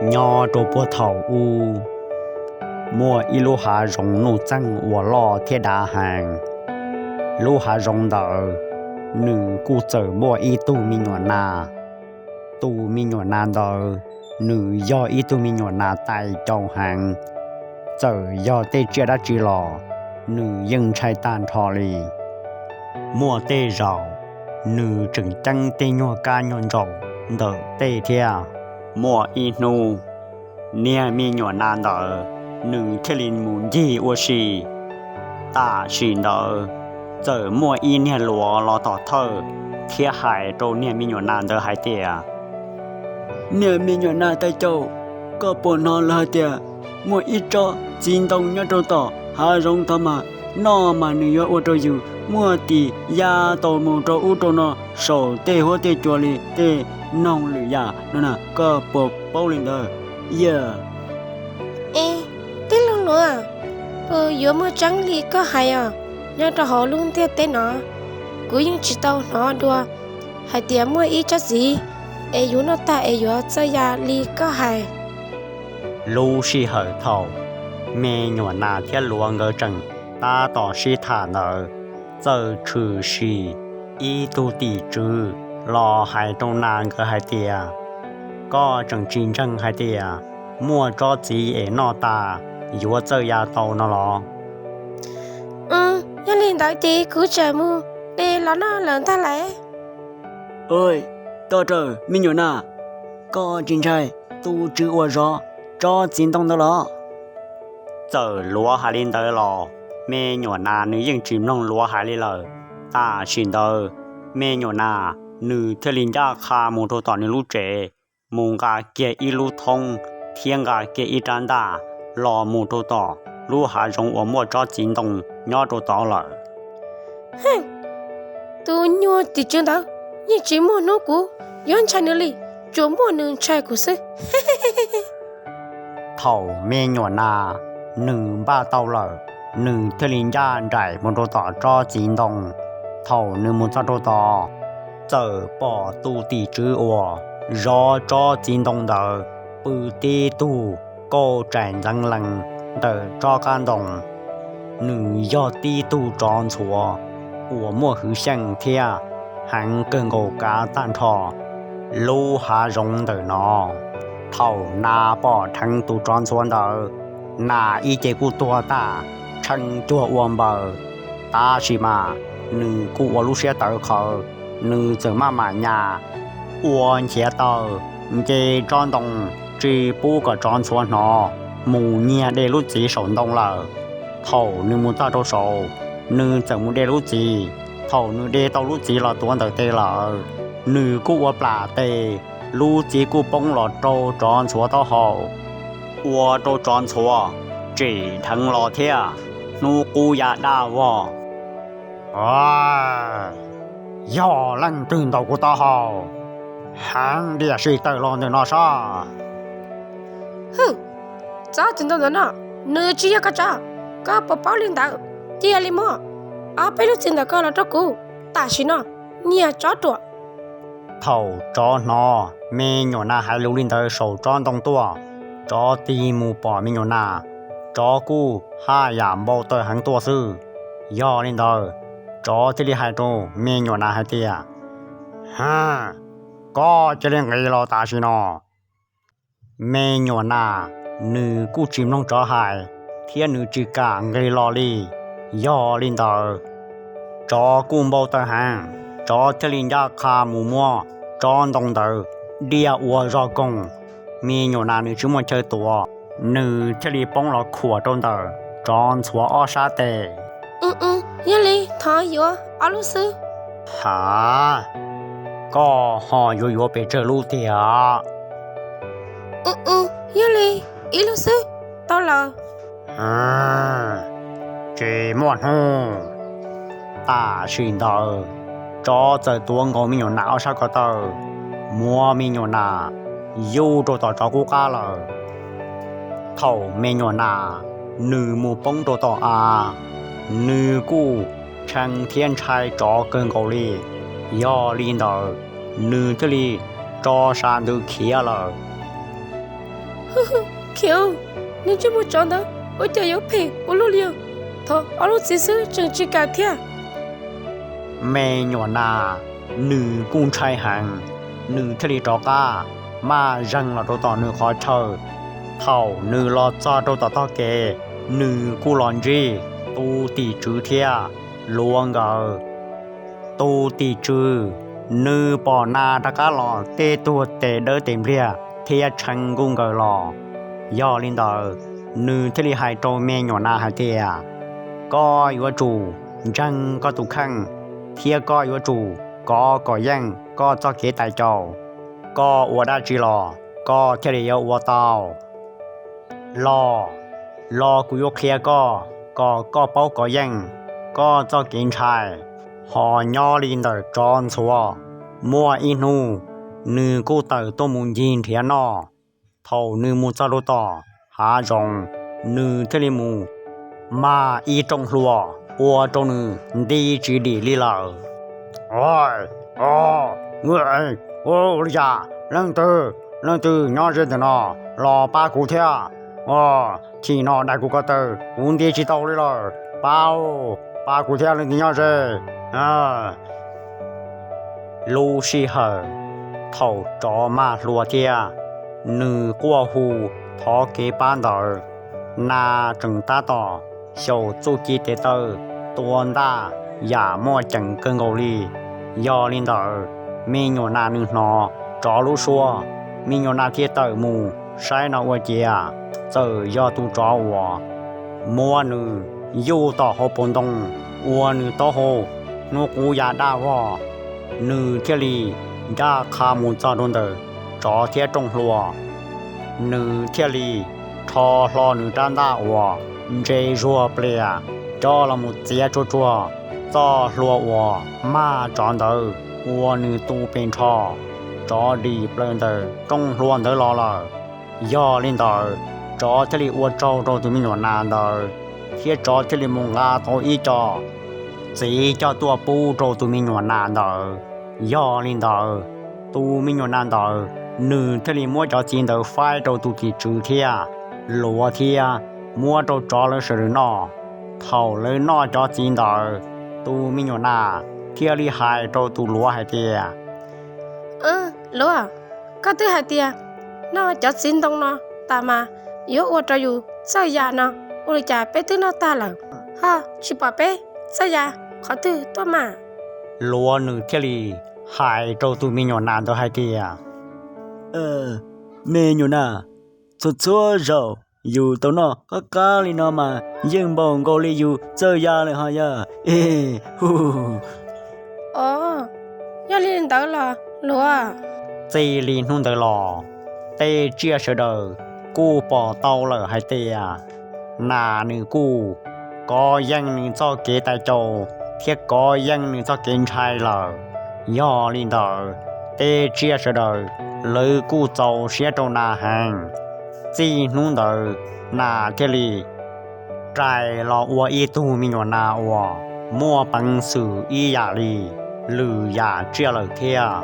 Nyob rau puag thaum ub, muaj ib lub hav zoov nuj txeeg uas loj thiab dav heev. Lub hav zoov ntawd, nws kuj txawm muaj ib tug me nyuam nas. Tus me nyuam nas ntawd, nws yog ib tug me nyuam nas tais caus heev. Txawm yog tej tsiaj dab tsi los, nws yeej ntshai tag nrho li. Muaj tej zaum, nws tseem ceeb tej nyuag kab nyuag ntsaum ntawm tej thiab. Muaj ib hnub, niag me nyuam nas ntawd, nws thiaj li mus ncig ua si. Tam sim ntawd, txawm muaj ib niag luav los tom thawj thiab hais rau niag me nyuam nas ntawd hais tias, Niag me nyuam nas tais caus, koj puas hnov lawv hais tias muaj ib tsob txiv ntoo nyob rau tom hav zoov tod mas, noj mas nws yuav ua rau yus muaj tis ya tau mus rau ub rau no saum tej huab tej cua li tej noog lwm yam no na, koj puas paub li ntawd? Yog, e, tij laug luav, puas yuav muaj tseeb li koj hais os? Nyob rau hauv lub ntiaj teb no, kuv yeej tsis tau hnov dua hais tias muaj ib tsob txiv es yus noj tag es yuav txawj ya li koj hais. Lub sij hawm thaum me nyuam nas thiab luav nkawd tseem tab tom sib tham ntawd, txawm tshwm sim ib tug tim tswv los hais rau nas nkawd hais tias, Koj tseem tsis ntseeg hais tias muaj tsob txiv es noj tas yuav txawj ya tau no los? Yog li ntawd ces kuv tseem mus de los noj lawm ntag lauj. Toj rawm me nyuam nas, koj tsis ntshai tus tswv uas zov tsob txiv ntoo ntawd los? Txawm luav hais li ntawd los, me nyuam nas nws yeej tsis mloog luav hais li lawm. Tam sim ntawd, me nyuam nas nws thiaj li ncaj qha mus rau tom nws lub tsev, mus nqa kiag ib lub thoob thiab nqa kiag ib rab ntaj los mus rau tom lub hav zoov uas muaj tsob txiv ntoo nyob rau tod lawm. Tus nyuag tim tswv ntawd yeej tsis muaj hnub kuv yuav ntshai nws li, tsuas muaj nws ntshai kuv xwb. Thaum me nyuam nas nws npaj tau lawm, nws thiaj li ncaj nraim mus rau tom tsob txiv ntoo. Thaum nws mus txog rau tod, txawm pom tus tim tswv uas zov tsob txiv ntoo ntawd pw tib tug kauj tsaim ntxeev lees ntawm tsob qab ntoo. Nws yog tib tug tsov ntxhuav uas muaj hwv xyeej thiab heev kawg nkaus kav tag nrho lub hav zoov ntawm no. Thaum nas pom dheev tus tsov ntxhuav ntawd, nas ib ce kuj tuag tag, tshee cuag ua npaws. Tab sis mas nws kuj ua lub siab tawv qhawv, nws txawm maj mam nyas ua nchiav taw nce tsob ntoo tsis pub kom tsov ntxhuav hnov, mus nyiag de lub txiv saum ntoo lawm. Thaum nws mus txog rau saud, nws txawm mus de lub txiv. Thaum nws de tau lub txiv los tuav ntawm tes lawm, nws kuj ua plam tes, lub txiv kuj poob los rau tsov ntxhuav taub hau, ua rau tsov ntxhuav tsim dheev los thiab hnub qub ya daj vog. Yog leej twg ntaus kuv taub hau, heev diam sim tawm los ntawm no saib. Hwm, tsob txiv ntoo ntawm no, nws tsis yog koj tsob, koj puas paub li ntawd? Cia li muab ob peb lub txiv ntawm koj los rau kuv tam sim no, niag tsov ruam. Thaum tsov hnov me nyuam nas hais lus li ntawd saum tsob ntoo tuaj, tsov tig mus pom me nyuam nas, tsov kuj haj yam npau taws heev tuaj xwb. Yog li ntawd, tsov thiaj li hais rau me nyuam nas hais tias, Koj cia li nqis los tam sim no. Me nyuam nas, nws kuj tsis mloog tsov hais, thiab nws tsis kam nqis los li. Yog li ntawd, tsov kuj npau taws heev, tsov thiaj li ncaj qha mus muab tsob ntoo ntawd diaj ua zog koog. Me nyuam nas nws tsis muaj chaw tuav, nws thiaj li poob los khuam rau ntawm tsov ntxhuav ob sab tes. Yog li thov yuav ob lub xwb. Ha, koj ho yuav yuav pes tsawg lub tiag? Yog li ib lub xwb tau lawm. Tsis muaj hnub. Tam sim ntawd, tsov txawm tuav nkaus me nyuam nas ob sab ko taw, muab me nyuam nas yuj rau tom tsov qub qab lawm. Thaum me nyuam nas nws mus poob rau tom av, nws kuj tshee thiab ntshai tsov kawg nkaus li. Yog li ntawd, nws thiaj li tso sa ntws khiav lawm. Khiv, niag ntsej muag tsov ntawd ua cas yuav phem ua luaj li os? Thov ob lub txiv xwb tseem tsis kam thiab. Me nyuam nas nws kuj ntshai heev, nws thiaj li rov qab maj zeeg los rau tom nws qhov chaw. Thaum nws los txog rau tom tog kev, nws kuj los ntsib tus tim tswv thiab luav nkawd. Tus tim tswv, nws pom nas rov qab los tej tuag tes dawb tes npliag thiab tshee nkuj nkaws los. Yog li ntawd, nws thiaj li hais rau me nyuam nas hais tias, koj yuav tsum ntseeg koj tus kheej, thiab koj yuav tsum kov kom yeej koj txoj kev tais caus. Koj ua dab tsi los koj thiaj li yuav ua tau. Los, los kuv yuav qhia koj kom koj paub kov yeej koj txoj kev ntshai. Ho nyob li ntawm tsov ntxhuav, muaj ib hnub nws kuj tawm tuaj mus ncig nrhiav noj. Thaum nws mus txog rau tom hav zoov, nws thiaj li mus mag ib rooj hlua ua rau nws nti tsis dim li lawm. Ua li cas, leej twg, leej twg nyob ze ntawm no, los pab kuv thiab. Chim no daim kuv ko taw kuv nti tsis tau li lawm, pab, pab kuv thiab, leej twg nyob ze. Lub sij hawm thaum tsov mag hlua thiab nws quaj hu thov kev pab ntawd, nas tseem tab tom xyaum txuj ci tes taw tua ntaj yam muaj ceem kawg nkaus li. Yog li ntawd, me nyuam nas nws hnov tsov lub suab, me nyuam nas thiaj tawm mus saib no ua ciav txawm yog tus tsov uas muab nws yuj tom hauv paus ntoo ua nws taub hau hnub qub ya daj vog. Nws thiaj li ncaj qha mus txog rau ntawm tsov thiab rooj hlua. Nws thiaj li rho hlo nws rab ntaj uas ntse zuag plias coj los mus txiav tsuag tsuag txoj hlua uas mag tsov ntawd ua nws tu pes nrho, tsov dim plaws ntawm rooj hlua ntawd los lawm. Yog li ntawd, tsov thiaj li ua tsaug rau tus me nyuam nas ntawd, thiab tsov thiaj li mus nqa tau ib co txiv coj tuaj pub rau tus me nyuam nas ntawd. Yog li ntawd, tus me nyuam nas ntawd nws thiaj li muab cov txiv ntawd faib rau tus tim tswv thiab luav thiab muab rau tsov lawv sawv daws noj. Thaum lawv noj cov txiv ntawd, tus me nyuam nas thiaj li hais rau tus luav hais tias, luav, koj twb hais tias noj cov txiv ntoo no tas mas yuav ua rau yus txawj ya no, ua li cas peb twb noj tag lawm ho tsis pom peb txawj ya qhov twg tuaj mas? Luav nws thiaj li hais rau tus me nyuam nas ntawd hais tias, me nyuam nas, txhua txhua zaus yus tau noj qab qab li no mas yeej npaum nkaus li yus txawj ya lawm ho yog. Hu, yog li ntawd los luav. Txij li hnub ntawd los, tej tsiaj sawv daws kuj pom tau lawm hais tias nas nws kuj kov yeej nws txoj kev tais caus thiab kov yeej nws txoj kev ntshai lawm. Yog li ntawd, tej tsiaj sawv daws lawv kuj txaus siab rau nas heev. Txij hnub ntawd, nas thiaj li rais los ua ib tug me nyuam nas uas muaj peev xwm ib yam li lwm yam tsiaj lawm thiab.